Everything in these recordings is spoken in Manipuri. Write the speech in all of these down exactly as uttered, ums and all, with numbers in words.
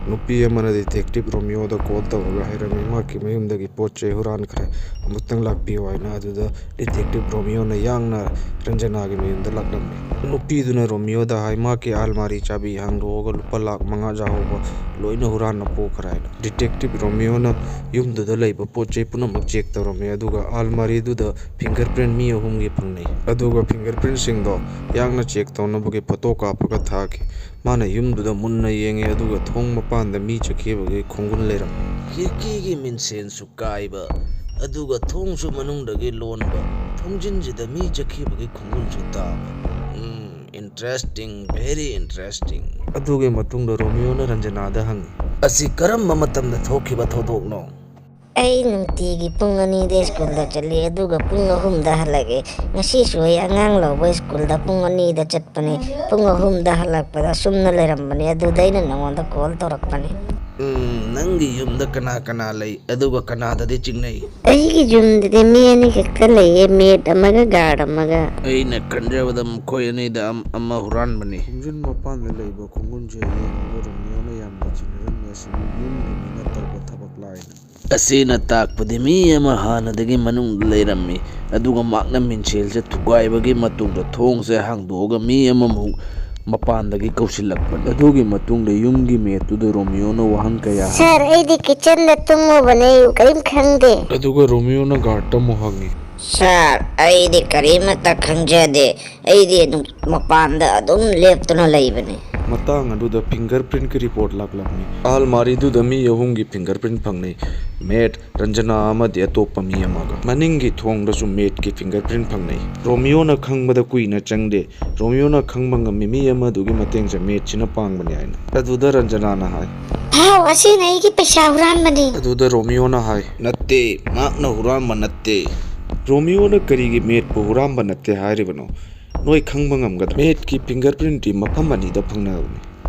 ꯅꯨꯄꯤ ꯑꯃꯅ ꯗꯤꯇꯦꯛꯇꯤꯚ ꯔꯣꯃꯤꯌꯣꯗ ꯀꯣꯜ ꯇꯧꯔꯒ ꯍꯥꯏꯔꯝꯃꯤ, ꯃꯍꯥꯛꯀꯤ ꯃꯌꯨꯝꯗꯒꯤ ꯄꯣꯠ ꯆꯩ ꯍꯨꯔꯥꯟꯈ꯭ꯔꯦ, ꯑꯃꯨꯛꯇꯪ ꯂꯥꯛꯄꯤꯌꯨ ꯍꯥꯏꯅ꯫ ꯑꯗꯨꯗ ꯗꯤꯇꯦꯛꯇꯤꯚ ꯔꯣꯃꯤꯌꯣꯅ ꯌꯥꯡꯅ ꯔꯟꯖꯅꯥꯒꯤ ꯃꯌꯨꯝꯗ ꯂꯥꯛꯂꯝꯃꯤ꯫ ꯅꯨꯄꯤꯗꯨꯅ ꯔꯣꯃꯤꯌꯣꯗ ꯍꯥꯏ, ꯃꯍꯥꯛꯀꯤ ꯑꯜꯃꯥꯔꯤ ꯆꯥꯕꯤ ꯍꯥꯡꯗꯣꯛꯑꯒ ꯂꯨꯄꯥ ꯂꯥꯈ ꯃꯉꯥ ꯌꯥꯍꯧꯕ ꯂꯣꯏꯅ ꯍꯨꯔꯥꯟꯅ ꯄꯨꯈ꯭ꯔꯦ ꯍꯥꯏꯅ꯫ ꯗꯤꯇꯦꯛꯇꯤꯚ ꯔꯣꯃꯤꯌꯣꯅ ꯌꯨꯝꯗꯨꯗ ꯂꯩꯕ ꯄꯣꯠ ꯆꯩ ꯄꯨꯝꯅꯃꯛ ꯆꯦꯛ ꯇꯧꯔꯝꯃꯤ, ꯑꯗꯨꯒ ꯑꯜꯃꯥꯔꯤꯗꯨꯗ ꯐꯤꯡꯒꯔ ꯄ꯭ꯔꯤꯟ ꯃꯤ ꯑꯍꯨꯝꯒꯤ ꯐꯪꯅꯩ꯫ ꯑꯗꯨꯒ ꯐꯤꯡꯒꯔ ꯄ꯭ꯔꯤꯟꯁꯤꯡꯗꯣ ꯌꯥꯡꯅ ꯆꯦꯛ ꯇꯧꯅꯕꯒꯤ ꯐꯣꯇꯣ ꯀꯥꯞꯄꯒ ꯊꯥꯈꯤ꯫ ꯃꯥꯅ ꯌꯨꯝꯗꯨꯗ ꯃꯨꯟꯅ ꯌꯦꯡꯉꯤ, ꯑꯗꯨꯒ ꯊꯣꯡ ꯃꯄꯥꯟꯗ ꯃꯤ ꯆꯠꯈꯤꯕꯒꯤ ꯈꯣꯡꯒꯨꯜ ꯂꯩꯔꯝꯃꯤ꯫ ꯈꯤꯔꯀꯤꯒꯤ ꯃꯤꯡꯁꯦꯟꯁꯨ ꯀꯥꯏꯕ, ꯑꯗꯨꯒ ꯊꯣꯡꯁꯨ ꯃꯅꯨꯡꯗꯒꯤ ꯂꯣꯟꯕ, ꯊꯣꯡꯖꯤꯟꯁꯤꯗ ꯃꯤ ꯆꯠꯈꯤꯕꯒꯤ ꯈꯣꯡꯒꯨꯜꯁꯨ ꯇꯥꯕ꯫ ꯎꯝ, interesting, very interesting꯫ ꯑꯗꯨꯒꯤ ꯃꯇꯨꯡꯗ ꯔꯣꯃꯤꯌꯣꯅ ꯔꯟꯖꯅꯥꯗ ꯍꯪꯉꯤ, "ꯑꯁꯤ ꯀꯔꯝꯕ ꯃꯇꯝꯗ ꯊꯣꯛꯈꯤꯕ ꯊꯧꯗꯣꯛꯅꯣ?" "ꯑꯩ ꯅꯨꯡꯇꯤꯒꯤ ꯄꯨꯡ ꯑꯅꯤꯗ ꯁ꯭ꯀꯨꯜꯗ ꯆꯠꯂꯤ, ꯑꯗꯨꯒ ꯄꯨꯡ ꯑꯍꯨꯝꯗ ꯍꯜꯂꯛꯏ꯫ ꯉꯁꯤꯁꯨ ꯑꯩ ꯑꯉꯥꯡ ꯂꯧꯕ ꯁ꯭ꯀꯨꯜꯗ ꯄꯨꯡ ꯑꯅꯤꯗ ꯆꯠꯄꯅꯤ꯫ ꯄꯨꯡ ꯑꯍꯨꯝꯗ ꯍꯜꯂꯛꯄꯗ ꯑꯁꯨꯝꯅ ꯂꯩꯔꯝꯕꯅꯤ, ꯑꯗꯨꯗ ꯑꯩꯅ ꯅꯉꯣꯟꯗ ꯀꯣꯜ ꯇꯧꯔꯛꯄꯅꯤ꯫" "ꯎꯝ, ꯅꯪꯒꯤ ꯌꯨꯝꯗ ꯀꯅꯥ ꯀꯅꯥ ꯂꯩ, ꯑꯗꯨꯒ ꯀꯅꯥꯗꯗꯤ ꯆꯤꯡꯅꯩ?" "ꯑꯩꯒꯤ ꯌꯨꯝꯗꯗꯤ ꯃꯤ ꯑꯅꯤ ꯈꯛꯇ ꯂꯩꯌꯦ, ꯃꯦꯠ ꯑꯃꯒ ꯒꯥꯔꯗ ꯑꯃꯒ꯫" "ꯑꯩꯅ ꯈꯟꯖꯕꯗ ꯃꯈꯣꯏ ꯑꯅꯤꯗ ꯑꯝ-, ꯑꯃ ꯍꯨꯔꯥꯟꯕꯅꯤ꯫" ꯈꯣꯡꯖꯤꯟ ꯃꯄꯥꯟꯗ ꯂꯩꯕ ꯈꯣꯡꯒꯨꯟꯁꯦ ꯌꯦꯡꯂꯒ ꯔꯣꯃꯤꯌꯣꯅ ꯌꯥꯝꯅ ꯆꯤꯡꯅꯔꯝꯃꯤ꯫ "ꯑꯁꯤꯕꯨ ꯌꯨꯝꯒꯤ ꯃꯤꯅ ꯇꯧꯕ ꯊꯕꯛ ꯂꯥꯏꯅ?" "ꯑꯁꯤꯅ ꯇꯥꯛꯄꯗꯤ ꯃꯤ ꯑꯃ ꯍꯥꯟꯅꯗꯒꯤ ꯃꯅꯨꯡꯗ ꯂꯩꯔꯝꯃꯤ, ꯑꯗꯨꯒ ꯃꯍꯥꯛꯅ ꯃꯤꯡꯁꯦꯜꯁꯦ ꯊꯨꯒꯥꯏꯕꯒꯤ ꯃꯇꯨꯡꯗ ꯊꯣꯡꯁꯦ ꯍꯥꯡꯗꯣꯛꯑꯒ ꯃꯤ ꯑꯃꯃꯨꯛ ꯃꯄꯥꯟꯗꯒꯤ ꯀꯧꯁꯤꯜꯂꯛꯄꯅꯤ꯫" ꯑꯗꯨꯒꯤ ꯃꯇꯨꯡꯗ ꯌꯨꯝꯒꯤ ꯃꯦꯠꯇꯨꯗ ꯔꯣꯃꯤꯌꯣꯅ ꯋꯥꯍꯪ ꯀꯌꯥ ꯍꯪꯉꯤ꯫ "ꯁꯥꯔ, ꯑꯩꯗꯤ ꯀꯤꯠꯆꯟꯗ ꯇꯨꯝꯃꯨꯕꯅꯦ, ꯑꯩ ꯀꯔꯤꯝ ꯈꯪꯗꯦ꯫" ꯑꯗꯨꯒ ꯔꯣꯃꯤꯌꯣꯅ ꯒꯥꯔꯗꯇ ꯑꯃꯨꯛ ꯍꯪꯉꯤ꯫ "ꯁꯥꯔ, ꯑꯩꯗꯤ ꯀꯔꯤꯃꯠꯇ ꯈꯪꯖꯗꯦ꯫ ꯑꯩꯗꯤ ꯑꯗꯨꯝ ꯃꯄꯥꯟꯗ ꯑꯗꯨꯝ ꯂꯦꯞꯇꯨꯅ ꯂꯩꯕꯅꯤ꯫" ꯃꯇꯥꯡ ꯑꯗꯨꯗ ꯐꯤꯡꯒꯔ ꯄ꯭ꯔꯤꯟꯠꯀꯤ ꯔꯤꯄꯣꯔꯠ ꯂꯥꯛꯂꯝꯃꯤ꯫ ꯑꯜꯃꯥꯔꯤꯗꯨꯗ ꯃꯤ ꯑꯍꯨꯝꯒꯤ ꯐꯤꯡꯒꯔ ꯄ꯭ꯔꯤꯟꯠ ꯐꯪꯅꯩ꯫ ꯃꯦꯠ, ꯔꯟꯖꯅꯥ ꯑꯃꯗꯤ ꯑꯇꯣꯞꯄ ꯃꯤ ꯑꯃꯒ꯫ ꯃꯅꯤꯡꯒꯤ ꯊꯣꯡꯗꯁꯨ ꯃꯦꯠꯀꯤ ꯐꯤꯡꯒꯔ ꯄ꯭ꯔꯤꯟꯠ ꯐꯪꯅꯩ꯫ ꯔꯣꯃꯤꯌꯣꯅ ꯈꯪꯕꯗ ꯀꯨꯏꯅ ꯆꯪꯗꯦ꯫ ꯔꯣꯃꯤꯌꯣꯅ ꯈꯪꯕ ꯉꯝꯃꯤ ꯃꯤ ꯑꯃꯗꯨꯒꯤ ꯃꯇꯦꯡꯁꯦ ꯃꯦꯠꯁꯤꯅ ꯄꯥꯡꯕꯅꯤ ꯍꯥꯏꯅ꯫ ꯑꯗꯨꯗ ꯔꯟꯖꯅꯥꯅ ꯍꯥꯏ, "ꯍꯥꯎ, ꯑꯁꯤꯅ ꯑꯩꯒꯤ ꯄꯩꯁꯥ ꯍꯨꯔꯥꯟꯕꯅꯤ꯫" ꯑꯗꯨꯗ ꯔꯣꯃꯤꯌꯣꯅ ꯍꯥꯏ, "ꯅꯠꯇꯦ, ꯃꯍꯥꯛꯅ ꯍꯨꯔꯥꯟꯕ ꯅꯠꯇꯦ꯫" ꯔꯣꯃꯤꯌꯣꯅ ꯀꯔꯤꯒꯤ ꯃꯦꯠꯄꯨ ꯍꯨꯔꯥꯟꯕ ꯅꯠꯇꯦ ꯍꯥꯏꯔꯤꯕꯅꯣ? ꯅꯣꯏ ꯈꯪꯕ ꯉꯝꯒꯗ꯭ꯔꯥ? ꯃꯦꯠꯀꯤ ꯐꯤꯡꯒꯔ ꯄ꯭ꯔꯤꯟꯠꯇꯤ ꯃꯐꯝ ꯑꯅꯤꯗ ꯐꯪꯅꯕꯅꯤ꯫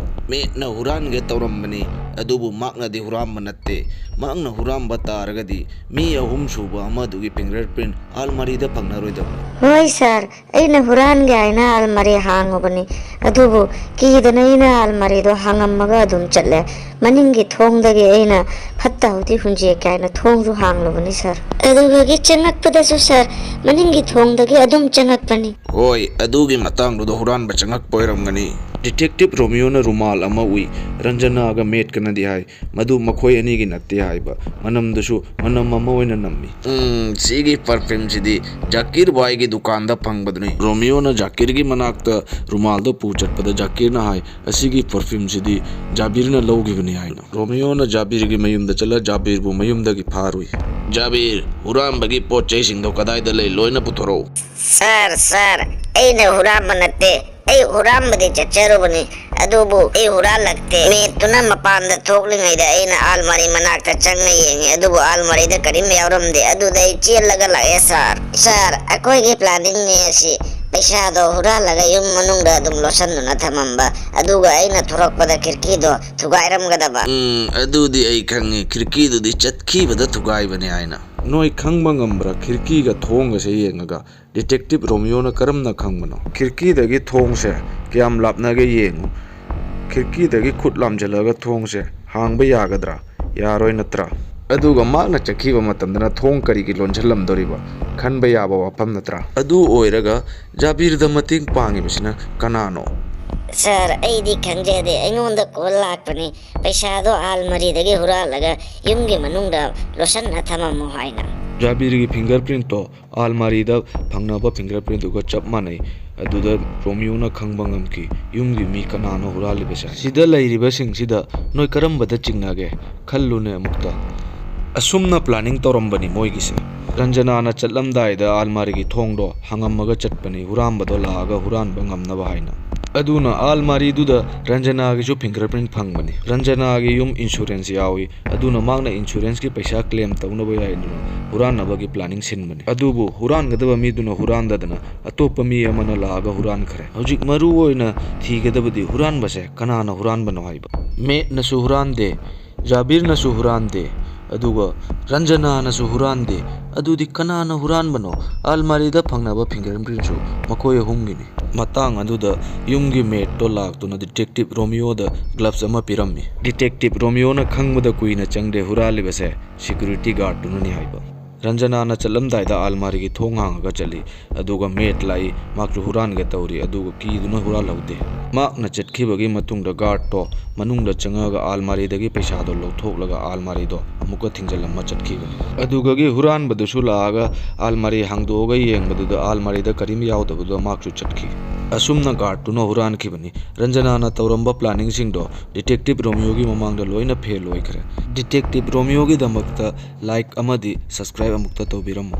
ꯃꯦꯠꯅ ꯍꯨꯔꯥꯟꯒꯦ ꯇꯧꯔꯝꯕꯅꯤ, ꯑꯗꯨꯕꯨ ꯃꯍꯥꯛꯅꯗꯤ ꯍꯨꯔꯥꯟꯕ ꯅꯠꯇꯦ꯫ ꯃꯍꯥꯛꯅ ꯍꯨꯔꯥꯟꯕ ꯇꯥꯔꯒꯗꯤ ꯃꯤ ꯑꯍꯨꯝ ꯁꯨꯕ ꯑꯃꯗꯨꯒꯤ ꯐꯤꯡꯒꯔ ꯄ꯭ꯔꯤꯟ ꯑꯜꯃꯥꯔꯤꯗ ꯐꯪꯅꯔꯣꯏꯗꯕꯅꯤ꯫ ꯍꯣꯏ ꯁꯥꯔ, ꯑꯩꯅ ꯍꯨꯔꯥꯟꯒꯦ ꯍꯥꯏꯅ ꯑꯜꯃꯥꯔꯤ ꯍꯥꯡꯉꯨꯕꯅꯤ, ꯑꯗꯨꯕꯨ ꯀꯤꯗꯅ ꯑꯩꯅ ꯑꯜꯃꯥꯔꯤꯗꯣ ꯍꯥꯡꯉꯝꯃꯒ ꯑꯗꯨꯝ ꯆꯠꯂꯦ꯫ ꯃꯅꯤꯡꯒꯤ ꯊꯣꯡꯗꯒꯤ ꯑꯩꯅ ꯐꯠꯇ ꯍꯥꯎꯊꯤ ꯍꯨꯟꯖꯦꯛꯀꯦ ꯍꯥꯏꯅ ꯊꯣꯡꯁꯨ ꯍꯥꯡꯂꯨꯕꯅꯤ ꯁꯥꯔ꯫ ꯑꯗꯨꯒꯤ ꯆꯪꯉꯛꯄꯗꯁꯨ ꯁꯥꯔ, ꯃꯅꯤꯡꯒꯤ ꯊꯣꯡꯗꯒꯤ ꯑꯗꯨꯝ ꯆꯪꯉꯛꯄꯅꯤ꯫ ꯍꯣꯏ, ꯑꯗꯨꯒꯤ ꯃꯇꯥꯡꯗꯨꯗ ꯍꯨꯔꯥꯟꯕ ꯆꯪꯉꯛꯄ ꯑꯣꯏꯔꯝꯒꯅꯤ꯫ ꯗꯤꯇꯦꯛꯇꯤꯚ ꯔꯣꯃꯤꯌꯣꯅ ꯔꯨꯃꯥꯜ ꯑꯃ ꯎꯏ꯫ ꯔꯟꯖꯅꯥꯒ ꯃꯦꯠꯀꯅꯗꯤ ꯍꯥꯏ, ꯃꯗꯨ ꯃꯈꯣꯏ ꯑꯅꯤꯒꯤ ꯅꯠꯇꯦ ꯍꯥꯏꯕ꯫ ꯃꯅꯝꯗꯨꯁꯨ ꯃꯅꯝ ꯑꯃ ꯑꯣꯏꯅ ꯅꯝꯃꯤ꯫ "ꯎꯝ, ꯁꯤꯒꯤ ꯄꯔꯐ꯭ꯌꯨꯝꯁꯤꯗꯤ ꯖꯥꯀꯤꯔ ꯚꯥꯏꯒꯤ ꯗꯨꯀꯥꯟꯗ ꯐꯪꯕꯗꯨꯅꯤ꯫" ꯔꯣꯃꯤꯌꯣꯅ ꯖꯥꯀꯤꯔꯒꯤ ꯃꯅꯥꯛꯇ ꯔꯨꯃꯥꯜꯗꯣ ꯄꯨ ꯆꯠꯄꯗ ꯖꯥꯀꯤꯔꯅ ꯍꯥꯏ, "ꯑꯁꯤꯒꯤ ꯄꯔꯐ꯭ꯌꯨꯝꯁꯤꯗꯤ ꯖꯥꯕꯤꯔꯅ ꯂꯧꯈꯤꯕꯅꯤ" ꯍꯥꯏꯅ꯫ ꯔꯣꯃꯤꯌꯣꯅ ꯖꯥꯕꯤꯔꯒꯤ ꯃꯌꯨꯝꯗ ꯆꯠꯂ ꯖꯥꯕꯤꯔꯕꯨ ꯃꯌꯨꯝꯗꯒꯤ ꯐꯥꯔꯨꯏ꯫ "ꯖꯥꯕꯤꯔ, ꯍꯨꯔꯥꯟꯕꯒꯤ ꯄꯣꯠ ꯆꯩꯁꯤꯡꯗꯣ ꯀꯗꯥꯏꯗ ꯂꯩ? ꯂꯣꯏꯅ ꯄꯨꯊꯣꯔꯛꯎ꯫" "ꯁꯥꯔ, ꯁꯥꯔ, ꯑꯩꯅ ꯍꯨꯔꯥꯟꯕ ꯅꯠꯇꯦ꯫ ꯑꯩ ꯍꯨꯔꯥꯟꯕꯗꯤ ꯆꯠꯆꯔꯨꯕꯅꯤ, ꯑꯗꯨꯕꯨ ꯑꯩ ꯍꯨꯔꯥꯜꯂꯛꯇꯦ꯫ ꯃꯦꯠꯇꯨꯅ ꯃꯄꯥꯟꯗ ꯊꯣꯛꯂꯤꯉꯩꯗ ꯑꯩꯅ ꯑꯜꯃꯥꯔꯤ ꯃꯅꯥꯛꯇ ꯆꯪꯉ ꯌꯦꯡꯉꯤ, ꯑꯗꯨꯕꯨ ꯑꯜꯃꯥꯔꯤꯗ ꯀꯔꯤꯝ ꯌꯥꯎꯔꯝꯗꯦ꯫ ꯑꯗꯨꯗ ꯑꯩ ꯆꯦꯜꯂꯒ ꯂꯥꯛꯑꯦ, ꯁꯥꯔ꯫" "ꯁꯥꯔ, ꯑꯩꯈꯣꯏꯒꯤ ꯄ꯭ꯂꯥꯅꯤꯡꯅꯦ ꯑꯁꯤ꯫ ꯄꯩꯁꯥꯗꯣ ꯍꯨꯔꯥꯜꯂꯒ ꯌꯨꯝ ꯃꯅꯨꯡꯗ ꯑꯗꯨꯝ ꯂꯣꯠꯁꯟꯗꯨꯅ ꯊꯝꯃꯝꯕ, ꯑꯗꯨꯒ ꯑꯩꯅ ꯊꯣꯔꯛꯄꯗ ꯈꯤꯔꯀꯤꯗꯣ ꯊꯨꯒꯥꯏꯔꯝꯒꯗꯕ꯫" "ꯎꯝ, ꯑꯗꯨꯗꯤ ꯑꯩ ꯈꯪꯉꯤ, ꯈꯤꯔꯀꯤꯗꯨꯗꯤ ꯆꯠꯈꯤꯕꯗ ꯊꯨꯒꯥꯏꯕꯅꯤ" ꯍꯥꯏꯅ꯫ "ꯅꯣꯏ ꯈꯪꯕ ꯉꯝꯕ꯭ꯔꯥ ꯈꯤꯔꯀꯤꯒ ꯊꯣꯡꯒꯁꯦ ꯌꯦꯡꯉꯒ?" ꯗꯤꯇꯦꯛꯇꯤꯚ ꯔꯣꯃꯤꯌꯣꯅ ꯀꯔꯝꯅ ꯈꯪꯕꯅꯣ? "ꯈꯤꯔꯀꯤꯗꯒꯤ ꯊꯣꯡꯁꯦ ꯀꯌꯥꯝ ꯂꯥꯞꯅꯒꯦ ꯌꯦꯡꯉꯨ꯫ ꯈꯤꯔꯀꯤꯗꯒꯤ ꯈꯨꯠ ꯂꯥꯝꯖꯤꯜꯂꯒ ꯊꯣꯡꯁꯦ ꯍꯥꯡꯕ ꯌꯥꯒꯗ꯭ꯔꯥ? ꯌꯥꯔꯣꯏ ꯅꯠꯇ꯭ꯔꯥ? ꯑꯗꯨꯒ ꯃꯍꯥꯛꯅ ꯆꯠꯈꯤꯕ ꯃꯇꯝꯗꯅ ꯊꯣꯡ ꯀꯔꯤꯒꯤ ꯂꯣꯟꯁꯤꯜꯂꯝꯗꯣꯔꯤꯕ? ꯈꯟꯕ ꯌꯥꯕ ꯋꯥꯐꯝ ꯅꯠꯇ꯭ꯔꯥ?" ꯑꯗꯨ ꯑꯣꯏꯔꯒ ꯖꯥꯕꯤꯔꯗ ꯃꯇꯦꯡ ꯄꯥꯡꯉꯤꯕꯁꯤꯅ ꯀꯅꯥꯅꯣ? "ꯁꯥꯔ, ꯑꯩꯗꯤ ꯈꯪꯖꯗꯦ꯫ ꯑꯩꯉꯣꯟꯗ ꯀꯣꯜ ꯂꯥꯛꯄꯅꯤ, ꯄꯩꯁꯥꯗꯣ ꯑꯥꯜꯃꯥꯔꯤꯗꯒꯤ ꯍꯨꯔꯥꯜꯂꯒ ꯌꯨꯝꯒꯤ ꯃꯅꯨꯡꯗ ꯂꯣꯠꯁꯟꯅ ꯊꯝꯃꯝꯃꯣ ꯍꯥꯏꯅ꯫" ꯖꯥꯕꯤꯔꯒꯤ ꯐꯤꯡꯒꯔ ꯄ꯭ꯔꯤꯟꯠꯇꯣ ꯑꯥꯜꯃꯥꯔꯤꯗ ꯐꯪꯅꯕ ꯐꯤꯡꯒꯔ ꯄ꯭ꯔꯤꯟꯠꯇꯨꯒ ꯆꯞ ꯃꯥꯟꯅꯩ꯫ ꯑꯗꯨꯗ ꯔꯣꯃꯤꯌꯣꯅ ꯈꯪꯕ ꯉꯝꯈꯤ ꯌꯨꯝꯒꯤ ꯃꯤ ꯀꯅꯥꯅꯣ ꯍꯨꯔꯥꯜꯂꯤꯕꯁꯦ꯫ "ꯁꯤꯗ ꯂꯩꯔꯤꯕꯁꯤꯡꯁꯤꯗ ꯅꯣꯏ ꯀꯔꯝꯕꯗ ꯆꯤꯡꯅꯒꯦ? ꯈꯜꯂꯨꯅꯦ ꯑꯃꯨꯛꯇ꯫" ꯑꯁꯨꯝꯅ ꯄ꯭ꯂꯥꯅꯤꯡ ꯇꯧꯔꯝꯕꯅꯤ ꯃꯣꯏꯒꯤꯁꯦ꯫ ꯔꯟꯖꯅꯥꯅ ꯆꯠꯂꯝꯗꯥꯏꯗ ꯑꯥꯜꯃꯥꯔꯤꯒꯤ ꯊꯣꯡꯗꯣ ꯍꯥꯡꯉꯝꯃꯒ ꯆꯠꯄꯅꯤ, ꯍꯨꯔꯥꯟꯕꯗꯣ ꯂꯥꯛꯑꯒ ꯍꯨꯔꯥꯟꯕ ꯉꯝꯅꯕ ꯍꯥꯏꯅ꯫ ꯑꯗꯨꯅ ꯑꯥꯜꯃꯥꯔꯤꯗꯨꯗ ꯔꯟꯖꯅꯥꯒꯤꯁꯨ ꯐꯤꯡꯒꯔ ꯄ꯭ꯔꯤꯟ ꯐꯪꯕꯅꯤ꯫ ꯔꯟꯖꯅꯥꯒꯤ ꯌꯨꯝ ꯏꯟꯁꯨꯔꯦꯟꯁ ꯌꯥꯎꯏ, ꯑꯗꯨꯅ ꯃꯍꯥꯛꯅ ꯏꯟꯁꯨꯔꯦꯟꯁꯀꯤ ꯄꯩꯁꯥ ꯀ꯭ꯂꯦꯝ ꯇꯧꯅꯕ ꯌꯥꯏꯗꯨꯅ ꯍꯨꯔꯥꯟꯅꯕꯒꯤ ꯄ꯭ꯂꯥꯅꯤꯡ ꯁꯤꯟꯕꯅꯤ꯫ ꯑꯗꯨꯕꯨ ꯍꯨꯔꯥꯟꯒꯗꯕ ꯃꯤꯗꯨꯅ ꯍꯨꯔꯥꯟꯗꯗꯅ ꯑꯇꯣꯞꯄ ꯃꯤ ꯑꯃꯅ ꯂꯥꯛꯑꯒ ꯍꯨꯔꯥꯟꯈ꯭ꯔꯦ꯫ ꯍꯧꯖꯤꯛ ꯃꯔꯨ ꯑꯣꯏꯅ ꯊꯤꯒꯗꯕꯗꯤ ꯍꯨꯔꯥꯟꯕꯁꯦ ꯀꯅꯥꯅ ꯍꯨꯔꯥꯟꯕꯅꯣ ꯍꯥꯏꯕ꯫ ꯃꯦꯠꯅꯁꯨ ꯍꯨꯔꯥꯟꯗꯦ, ꯖꯥꯕꯤꯔꯅꯁꯨ ꯍꯨꯔꯥꯟꯗꯦ, ꯑꯗꯨꯒ ꯔꯟꯖꯅꯥꯅꯁꯨ ꯍꯨꯔꯥꯟꯗꯦ꯫ ꯑꯗꯨꯗꯤ ꯀꯅꯥꯅ ꯍꯨꯔꯥꯟꯕꯅꯣ? ꯑꯥꯜꯃꯥꯔꯤꯗ ꯐꯪꯅꯕ ꯐꯤꯡꯒꯔ ꯄ꯭ꯔꯤꯟꯁꯨ ꯃꯈꯣꯏ ꯑꯍꯨꯝꯒꯤꯅꯤ꯫ ꯃꯇꯥꯡ ꯑꯗꯨꯗ ꯌꯨꯝꯒꯤ ꯃꯦꯠꯇꯣ ꯂꯥꯛꯇꯨꯅ ꯗꯤꯇꯦꯛꯇꯤꯚ ꯔꯣꯃꯤꯌꯣꯗ ꯒ꯭ꯂꯚꯁ ꯑꯃ ꯄꯤꯔꯝꯃꯤ꯫ ꯗꯤꯇꯦꯛꯇꯤꯚ ꯔꯣꯃꯤꯌꯣꯅ ꯈꯪꯕꯗ ꯀꯨꯏꯅ ꯆꯪꯗꯦ ꯍꯨꯔꯥꯜꯂꯤꯕꯁꯦ ꯁꯦꯀ꯭ꯌꯨꯔꯤꯇꯤ ꯒꯥꯔꯗꯇꯨꯅꯅꯤ ꯍꯥꯏꯕ꯫ ꯔꯟꯖꯅꯥꯅ ꯆꯠꯂꯝꯗꯥꯏꯗ ꯑꯥꯜꯃꯥꯔꯤꯒꯤ ꯊꯣꯡ ꯍꯥꯡꯉꯒ ꯆꯠꯂꯤ, ꯑꯗꯨꯒ ꯃꯦꯠ ꯂꯥꯛꯏ꯫ ꯃꯍꯥꯛꯁꯨ ꯍꯨꯔꯥꯟꯒꯦ ꯇꯧꯔꯤ, ꯑꯗꯨꯒ ꯀꯤꯗꯨꯅ ꯍꯨꯔꯥꯜꯍꯧꯗꯦ꯫ ꯃꯍꯥꯛꯅ ꯆꯠꯈꯤꯕꯒꯤ ꯃꯇꯨꯡꯗ ꯒꯥꯔꯗꯇꯣ ꯃꯅꯨꯡꯗ ꯆꯪꯉꯒ ꯑꯥꯜꯃꯥꯔꯤꯗꯒꯤ ꯄꯩꯁꯥꯗꯣ ꯂꯧꯊꯣꯛꯂꯒ ꯑꯥꯜꯃꯥꯔꯤꯗꯣ ꯑꯃꯨꯛꯀ ꯊꯤꯡꯖꯤꯜꯂꯝꯃ ꯆꯠꯈꯤꯕꯅꯤ꯫ ꯑꯗꯨꯒꯒꯤ ꯍꯨꯔꯥꯟꯕꯗꯨꯁꯨ ꯂꯥꯛꯑꯒ ꯑꯥꯜꯃꯥꯔꯤ ꯍꯥꯡꯗꯣꯛꯑꯒ ꯌꯦꯡꯕꯗꯨꯗ ꯑꯥꯜꯃꯥꯔꯤꯗ ꯀꯔꯤꯝ ꯌꯥꯎꯗꯕꯗꯨꯗ ꯃꯍꯥꯛꯁꯨ ꯆꯠꯈꯤ꯫ ꯑꯁꯨꯝꯅ ꯒꯥꯔꯗꯇꯨꯅ ꯍꯨꯔꯥꯟꯈꯤꯕꯅꯤ꯫ ꯔꯟꯖꯅꯥꯅ ꯇꯧꯔꯝꯕ ꯄ꯭ꯂꯥꯅꯤꯡꯁꯤꯡꯗꯣ ꯗꯤꯇꯦꯛꯇꯤꯚ ꯔꯣꯃꯤꯌꯣꯒꯤ ꯃꯃꯥꯡꯗ ꯂꯣꯏꯅ ꯐꯦꯜ ꯑꯣꯏꯈ꯭ꯔꯦ꯫ ꯗꯤꯇꯦꯛꯇꯤꯚ ꯔꯣꯃꯤꯌꯣꯒꯤꯗꯃꯛꯇ ꯂꯥꯏꯛ ꯑꯃꯗꯤ ꯁꯕꯁꯀ꯭ꯔꯥꯏꯕ ꯑꯃꯨꯛꯇ ꯇꯧꯕꯤꯔꯝꯃꯨ꯫